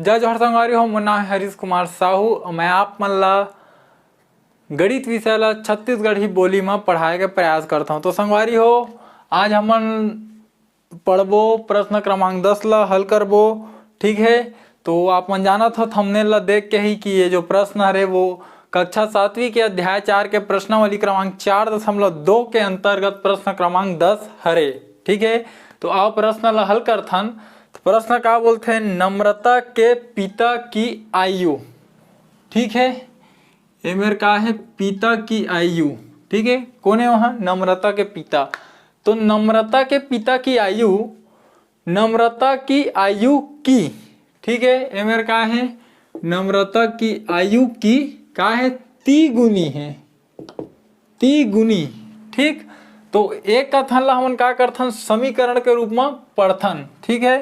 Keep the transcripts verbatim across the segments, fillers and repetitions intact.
जय जोहार संगवारी हो, मोर नाम है हरीश कुमार साहू। मैं आप मन ला गणित विषय ला छत्तीसगढ़ी बोली में पढ़ाए के प्रयास करता हूँ। तो संगवारी हो, आज हमन पढ़बो प्रश्न क्रमांक दस ला हल करबो। ठीक है, तो आप मन जानत हो थंबनेल ला देख के ही कि ये जो प्रश्न हरे वो कक्षा सातवीं के अध्याय चार के प्रश्नावली क्रमांक चार दशमलव दो के अंतर्गत प्रश्न क्रमांक दस हरे। ठीक है, तो आओ प्रश्न ला हल करथन। तो प्रश्न का बोलथे, नम्रता के पिता की आयु। ठीक है, ए मेर का है, पिता की आयु। ठीक है, कोने वहाँ नम्रता के पिता। तो नम्रता के पिता की आयु, नम्रता की आयु की, ठीक है, ए मेर का है, नम्रता की आयु की का है, तिगुनी है, तिगुनी। ठीक, तो एक कथन ला हमन का करथन, समीकरण के रूप में पढ़थन। ठीक है,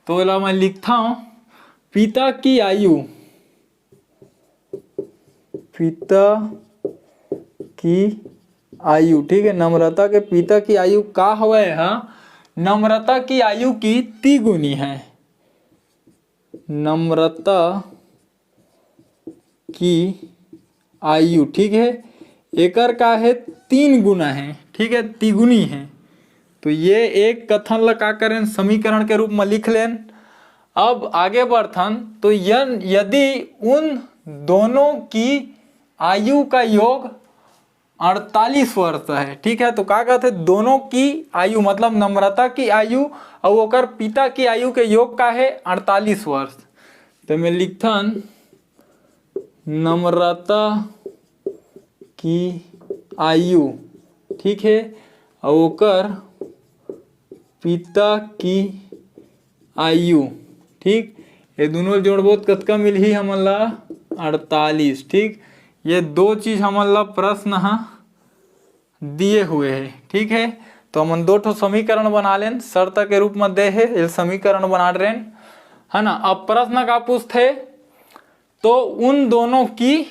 तो एला मैं लिखता हूँ, पिता की आयु, पिता की आयु। ठीक है, नम्रता के पिता की आयु का हवय? हाँ, नम्रता की आयु की तिगुनी है, नम्रता की आयु। ठीक है, एकर का है, तीन गुना है। ठीक है, तिगुनी है। तो ये एक कथन ला का करें, समीकरण के रूप में लिख लेन। अब आगे बढ़थन, तो यन-, यदि उन दोनों की आयु का योग अड़तालीस वर्ष है, ठीक है, तो का कहते, दोनों की आयु मतलब नम्रता की आयु और ओकर पिता की आयु के योग का है, अड़तालीस वर्ष। तो मैं लिखथन, नम्रता की आयु, ठीक है, और ओकर पिता की आयु। ठीक, ये दोनों जोड़बो त कतका मिलही हमन ला? अड़तालीस। ठीक, ये दो चीज हमन ला प्रश्न ह दिए हुए है। ठीक है, तो हमन दो ठो समीकरण बना लेन, शर्त के रूप में दे है, ये समीकरण बना रेन, है ना। अब प्रश्न का पूछथे, तो उन दोनों की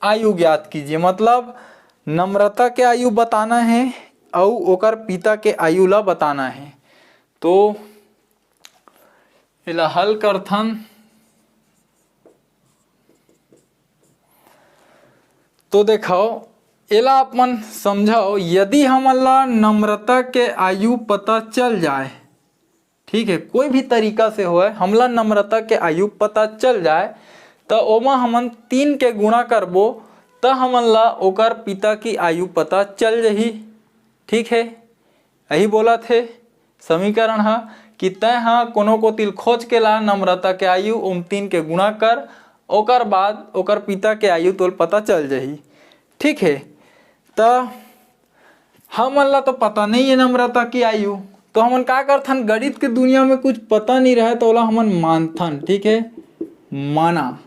आयु ज्ञात कीजिए, मतलब नम्रता के आयु बताना है और ओकर पिता के आयु ला बताना है। तो एला हल करथन। तो देखो, एला आप मन समझो, यदि हमन ला नम्रता के आयु पता चल जाए, ठीक है, कोई भी तरीका से होए, हमला नम्रता के आयु पता चल जाए, त ओमा हमन तीन के गुणा करबो, त हमन ला ओकर पिता की आयु पता चल जही। ठीक है, यही बोलत हे समीकरण ह कि तैं ह कोनो कोतिल खोज के ला नम्रता के आयु, ओम तीन के गुणा कर, ओकर बाद ओकर पिता के आयु तोल पता चल जही। ठीक है, त हमन ला तो पता नहीं है नम्रता की आयु, तो हमन का करथन, गणित के दुनिया में कुछ पता नहीं रहे तो ओला हमन मानथन। ठीक है, माना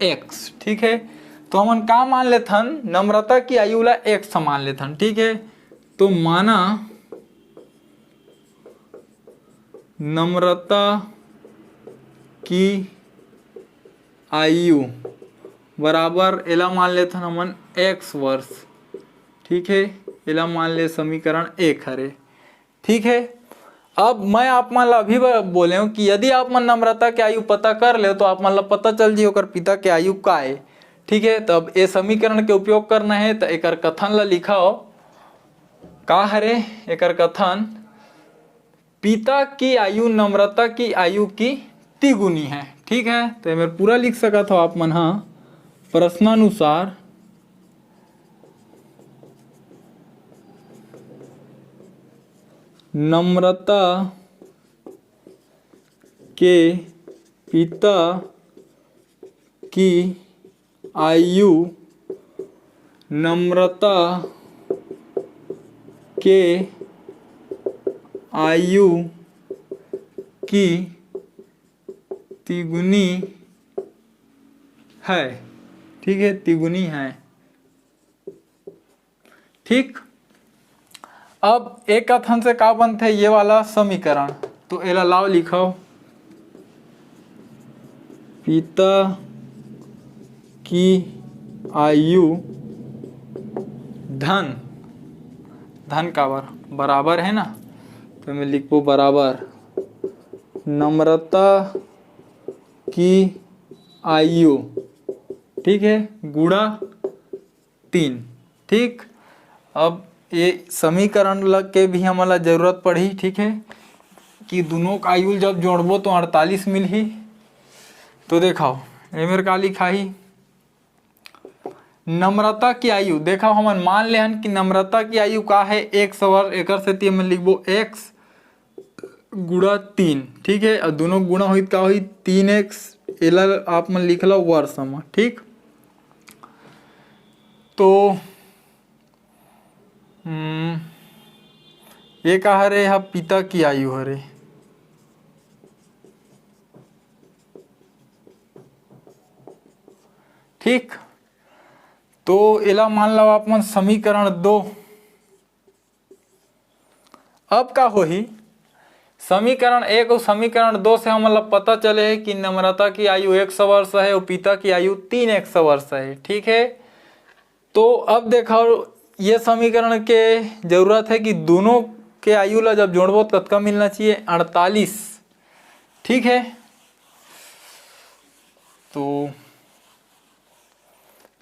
एक्स। ठीक है, तो हमन का मान लेथन, नम्रता की आयु ला एक्स मान लेथन। ठीक है, तो माना नम्रता की आयु बराबर एला मान लेथन हमन एक्स वर्ष। ठीक है, एला मान ले समीकरण एक हरे। ठीक है, अब मैं आप मन ला अभी ब-, बोले हूँ कि यदि आप मन नम्रता के आयु पता कर ले तो आप मन ला पता चल जी ओकर पिता के आयु का है। ठीक है, तब ये समीकरण के उपयोग करना है, तो एकर कथन ला लिखा हो। का हरे एकर कथन? पिता की आयु नम्रता की आयु की तिगुनी है। ठीक है, तो ये मेर पूरा लिख सकत हो आप मन हा। प्रश्नानुसार नम्रता के पिता की आयु, नम्रता के आयु की तिगुनी है। ठीक है, तिगुनी है। ठीक, अब एक कथन से का बनथे ये वाला समीकरण, तो एला लाओ लिखो, पिता की आयु धन, धन काबर बराबर है ना, तो मैं लिखबो बराबर नम्रता की आयु, ठीक है, गुणा तीन। ठीक, अब ये समीकरण ल के भी हमन ला जरूरत पड़ही, ठीक है, कि दोनों का आयु जब जोड़बो तो अड़तालीस मिलही। तो देखाओ, एमेर का लिखाही, नम्रता की आयु। देखा, हमन मान ले हन कि नम्रता की आयु का है, एक सौ वर्ष। एकर सेती हमन लिखबो एक्स गुणा तीन, ठीक है। और दोनों गुणा होई त का होई, तीन एक्स। एला आप मन लिख लो वर्ष म, ठीक। तो हम्म, ये का हरे, हा पिता की आयु हरे, ठीक। तो एला मान लो आप मन समीकरण दो। अब का होही, समीकरण एक और समीकरण दो से हमन ला पता चले है कि नम्रता की आयु एक सौ वर्ष है और पिता की आयु तीन एक सौ वर्ष है, ठीक है। तो अब देखो, ये समीकरण के जरूरत है कि दोनों के आयु ला जब जोड़बो तो कतका मिलना चाहिए, अड़तालीस, ठीक है। तो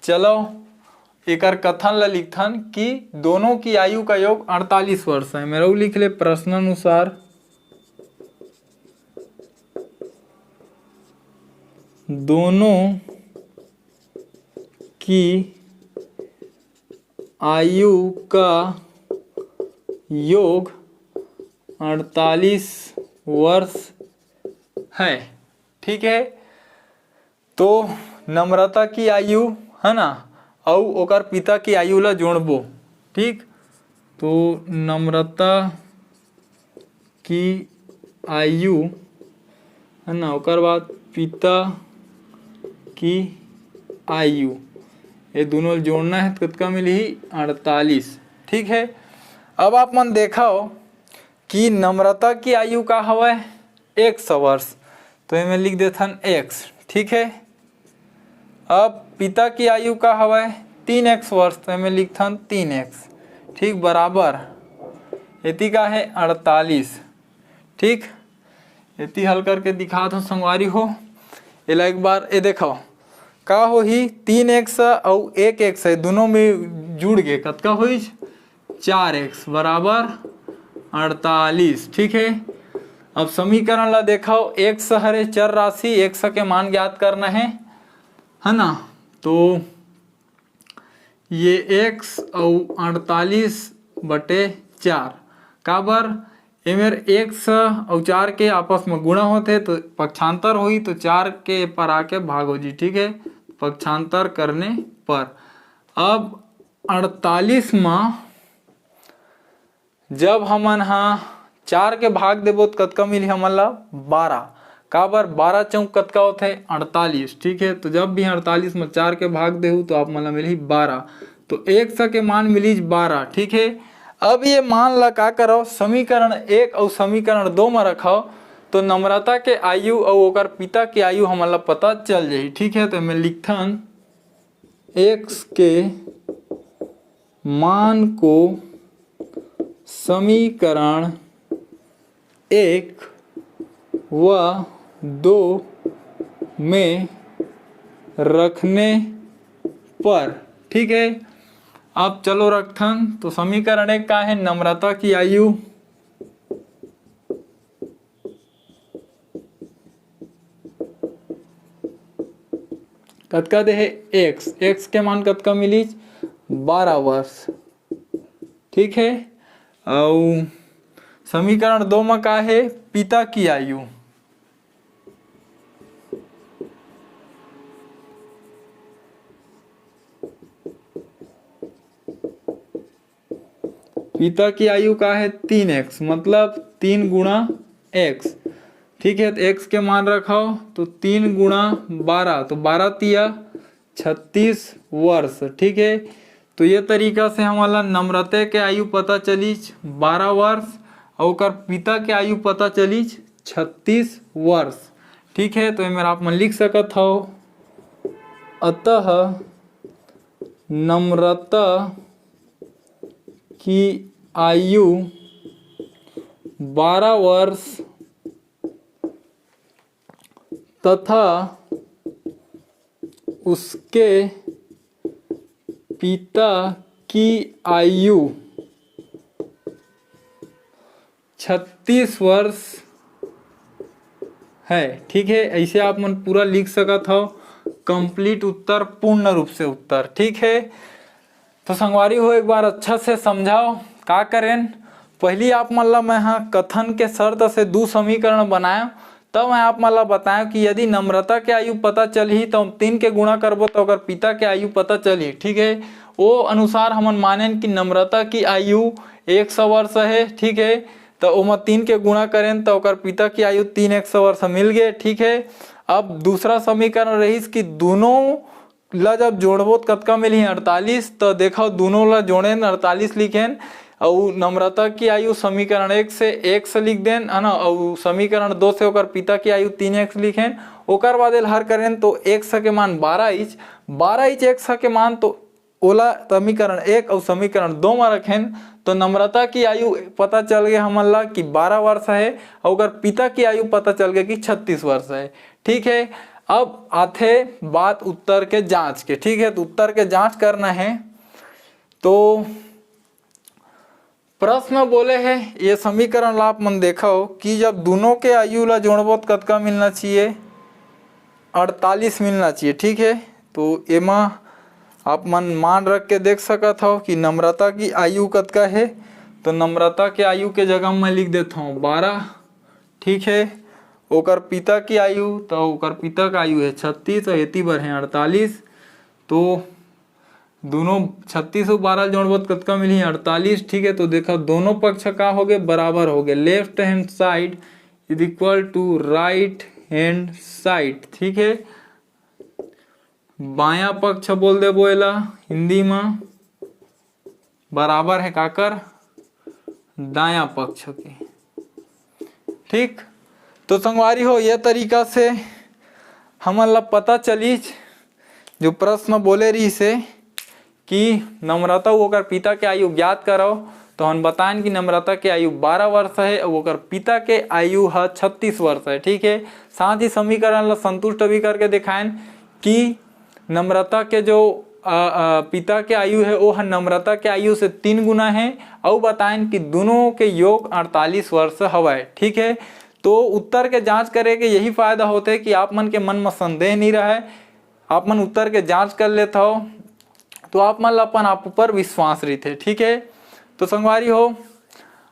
चलो, एकर कथन ला लिखथन कि दोनों की आयु का योग अड़तालीस वर्ष है। मेरा लिख ले, प्रश्नानुसार दोनों की आयु का योग अड़तालीस वर्ष है, ठीक है। तो नम्रता की आयु है ना, अउ ओकर पिता की आयु ला जोड़बो, ठीक। तो नम्रता की आयु है ना, ओकर बाद पिता की आयु, ये दोनों जोड़ना है तो कतका मिलही, अड़तालीस, ठीक है। अब आप मन देखो कि नम्रता की आयु का हवय, एक सौ वर्ष, तो एमे लिख देथन एक्स, ठीक है। अब पिता की आयु का हवय, तीन एक्स वर्ष, तो एमे लिखथन तीन एक्स, ठीक, बराबर एती का है, अड़तालीस, ठीक। एती हल करके दिखात हो संगवारी हो, एला एक बार ए देखो, का होही, तीन एक्स अउ एक एक्स है, दोनों में जुड़ के कतका होइस, चार एक्स बराबर अड़तालीस, ठीक है। अब समीकरण ला देखो, एक्स हरे चर राशि, एक्स के मान ज्ञात करना है, है ना। तो ये एक्स अउ अड़तालीस बटे चार, काबर, एमेर एक्स अउ चार के आपस में गुणा होथे तो पक्षांतर होही, तो चार के पर आके भाग हो जी, ठीक है, पक्षांतर करने पर। अब अड़तालीस में जब हमन हा चार के भाग देबो तो कतका मिलही हमन ला? बारह। काबर? बारह चौक कतका होथे? अड़तालीस। ठीक है, तो जब भी अड़तालीस में चार के भाग देहू तो आप मन ला मिलही बारह। तो एक्स के मान मिलिस बारह। ठीक है, अब ये मान ला का करव, समीकरण एक अउ समीकरण दो में रखव, तो नम्रता के आयु अउ ओकर पिता के आयु हमन ला पता चल जाही। ठीक है, तो मैं लिखथन, एक्स के मान को समीकरण एक व दो में रखने पर, ठीक है, अब चलो रखथन। तो समीकरण एक का है? नम्रता की आयु कतका दे हे? एक्स। एक्स के मान कतका मिलिस? बारह वर्ष। ठीक है, अउ समीकरण दो में का है? पिता की आयु। पिता की आयु का है? तीन एक्स, मतलब तीन गुणा एक्स। ठीक है, तो एक्स के मान रखव, तो तीन गुणा बारह, तो बारह तिया छत्तीस वर्ष। ठीक है, तो ये तरीका से हमन ला नम्रता के आयु पता चलिस बारह वर्ष, अउ ओकर पिता के आयु पता चलिस छत्तीस वर्ष। ठीक है, तो एमेर आप मन लिख सकत हव, अतः नम्रता की आयु बारह वर्ष तथा उसके पिता की आयु छत्तीस वर्ष है। ठीक है, ऐसे आप मन पूरा लिख सकत हो, कंप्लीट उत्तर, पूर्ण रूप से उत्तर। ठीक है, तो संगवारी हो, एक बार अच्छा से समझाओ का करेन। पहली आप मन ला मैं हा कथन के शर्त से दू समीकरण बनायो, तब मैं आप मन ला बतायो कि यदि नम्रता के आयु पता चलही तो तीन के गुणा करबो तो ओकर पिता के आयु पता चलही। ठीक है, वो अनुसार हमन मानेन कि नम्रता की आयु एक सौ वर्ष है। ठीक है, तो ओमा तीन के गुणा करेन तो ओकर पिता की आयु तीन एक सौ वर्ष मिल गए। ठीक है, अब दूसरा समीकरण रहीस कि दोनों ला जब जोड़बो त कतका मिलही? अड़तालीस। तो देखो, दोनों ला जोड़ेन, अड़तालीस लिखेन, अउ नम्रता की आयु समीकरण एक से, एक से लिख देन, है ना, अउ समीकरण दो से ओकर पिता की आयु तीन एक्स लिखेन। ओकर बाद एल हर करेन तो एक्स के मान बारह इच, बारह इच एक्स के मान, तो ओला समीकरण एक अउ समीकरण दो में रखेन, तो नम्रता की आयु पता चल गए हमन ला कि बारह वर्ष है, अउ ओकर पिता की आयु पता चल गए कि छत्तीस वर्ष है। ठीक है, अब आथे बात उत्तर के जांच के। ठीक है, तो उत्तर के जांच करना है। तो प्रश्न बोले है, ये समीकरण ला आप मन देखो कि जब दोनों के आयु ला जोड़बो तो कतका मिलना चाहिए? अड़तालीस मिलना चाहिए। ठीक है, तो एमा आप मन मान रख के देख सकत हो कि नम्रता की आयु कतका है। तो नम्रता के आयु के जगह मैं लिख देता हूँ बारह। ठीक है, ओकर पिता की आयु, तो ओकर पिता का आयु है छत्तीस और एती बर है अड़तालीस। तो दोनों छत्तीस और बारह जोड़बो तो कतका मिलही? अड़तालीस। ठीक है, तो देखा, दोनों पक्ष का हो गए? बराबर हो गए। Left hand side is equal to right hand side। ठीक है, बायां पक्ष बोल देबो एला हिंदी में, बराबर है काकर? दायां पक्ष के। ठीक, तो संगवारी हो, ये तरीका से हमन ला पता चलिस, जो प्रश्न बोले रहिस हे कि नम्रता अउ ओकर पिता के आयु ज्ञात करव, तो हमन बताएन कि नम्रता के आयु बारह वर्ष है अउ ओकर पिता के आयु ह छत्तीस वर्ष है। ठीक है, साथ ही समीकरण ला संतुष्ट भी करके दिखाएन कि नम्रता के जो, अ, अ, पिता के आयु है, वो ह नम्रता के आयु से तीन गुना है, अउ बताएन कि दोनों के योग अड़तालीस वर्ष हवय। ठीक है, तो उत्तर के जांच करे के यही फायदा होथे कि आप मन के मन में संदेह नहीं रहे, आप मन उत्तर के जांच कर लेत हव, तो आप मन ला अपन आप ऊपर विश्वास रहिथे। ठीक है, तो संगवारी हो,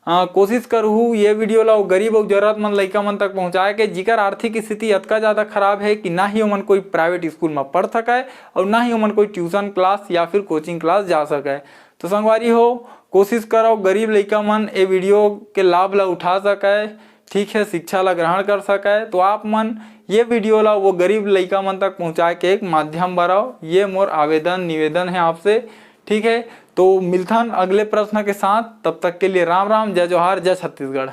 अ, कोशिश करहू ये वीडियो ला वो गरीब अउ जरूरतमंद लइका मन तक पहुंचाए के, जिकर आर्थिक स्थिति अतका ज़्यादा खराब है कि ना ही ओमन कोई प्राइवेट स्कूल में पढ़ सके अउ ना ही ओमन कोई ट्यूशन क्लास या फिर कोचिंग क्लास जा सके। तो संगवारी हो, कोशिश करव गरीब लइका मन ए वीडियो के लाभ ला उठा सके, ठीक है, शिक्षा ला ग्रहण कर सके। तो आप मन ये वीडियो ला वो गरीब लइका मन तक पहुंचाए के एक माध्यम बनव, ये मोर आवेदन निवेदन है आपसे। ठीक है, तो मिलथन अगले प्रश्न के साथ, तब तक के लिए राम राम, जय जोहार, जय छत्तीसगढ़।